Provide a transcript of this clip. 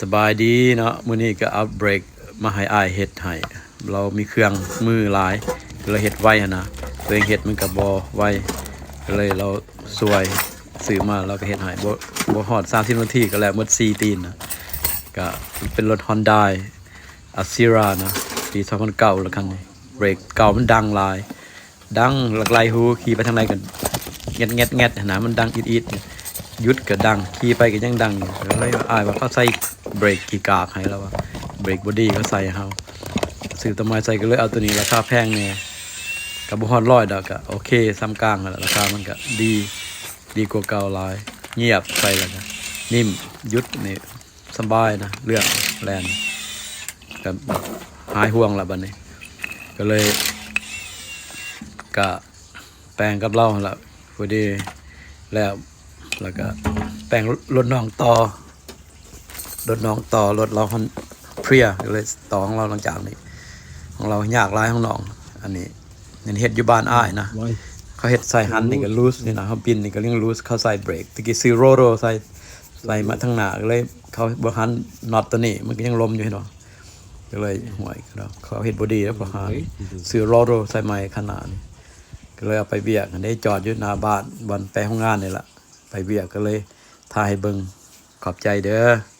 ສະບາຍດີເນາະ ມື້ນີ້ກໍເອົາເບຣກມາໃຫ້ອ້າຍເຮັດໃຫ້. ລາວມີເຄື່ອງມືຫຼາຍ ລາວເຮັດໄວຫັ້ນນະ, ຕົວເອງເຮັດມັນກໍບໍ່ໄວ ກໍເລີຍລາວຊ່ວຍ ຊື້ມາລາວກໍເຮັດໃຫ້. ບໍ່ ບໍ່ຮອດສາມສິບນາທີກໍແລ້ວ ໝົດສີ່ຕີນນະ. ກໍເປັນລົດ Hyundai Azera ນະ ປີສອງພັນເກົ້າ ລະຄັນນີ້. ເບຣກເກົ່າມັນດັງຫຼາຍ ດັງຫຼັກໄຫຼຫູ, ຂີ່ໄປທາງໃດກໍແງດໆໆ ຫັ້ນນະ, ມັນດັງອີດໆ, ຢຸດກໍດັງ, ຂີ່ໄປກໍຍັງດັງຢູ່. ກໍເລີຍວ່າ ອ້າຍວ່າເຂົາໃສ່ເບຣກຂີ້ກາກໃຫ້ ລາວວ່າເບຣກບໍ່ດີ ເຂົາໃສ່ໃຫ້ເຮົາ. ຊື້ຕົວໃໝ່ໃສ່ ກໍເລີຍເອົາຕົວນີ້ ລາຄາແພງແດ່ ກໍບໍ່ຮອດຮ້ອຍດອກ, ກໍໂອເຄ ສ່ຳກາງຫັ້ນລະ, ລາຄາມັນກໍດີ ດີກວ່າເກົ່າຫຼາຍ. ງຽບໃສ່ແລ້ວກໍນິ້ມ ຢຸດນີ້ ສະບາຍນະ ເລື່ອງແລ່ນ ກໍຫາຍຫ່ວງລະບັດນີ້. ກໍເລີຍ ກະແປງກັບລາວຫັ້ນລະ ພໍດີແລ້ວ ແລ້ວກະແປງລົດນ້ອງຕໍ່ ລົດນ້ອງຕໍ່ ລົດລາວຫັ້ນເພຍ ກໍເລີຍຕໍ່ຂອງລາວ. ຫຼັງຈາກນີ້ ຂອງລາວຍາກຫຼາຍ ຂອງນ້ອງ. ອັນນີ້ ເຮັດຢູ່ບ້ານອ້າຍນະ ເຂົາເຮັດໃສ່ຫັ້ນນີ້ກໍລູສນີ້ນະ, ເຮົາປິ່ນນີ້ກໍຍັງລູສ. ເຂົາໃສ່ເບຣກ ຕະກີ້ຊື້ໂຣໂຣໃສ່ ໃສ່ມາທາງໜ້າ ກໍເລີຍເຂົາບໍ່ຫັນນັອດຕົວນີ້ ມັນກໍຍັງລົມຢູ່ ເຫັນບໍ່? ກໍເລີຍ ໂອ້ຍ ເຂົາເຮັດບໍ່ດີແລ້ວ ເຂົາຫາຊື້ໂຣໂຣໃສ່ໃໝ່ ຄັນໜ້ານີ້. ກໍເລີຍເອົາໄປວຽກຫັ້ນເດ້ ຈອດຢູ່ໜ້າບ້ານ ບ່ອນໄປໂຮງງານນີ້ລະ, ໄປວຽກ ກໍເລີຍຖ່າຍໃຫ້ເບິ່ງ. ຂອບໃຈເດີ.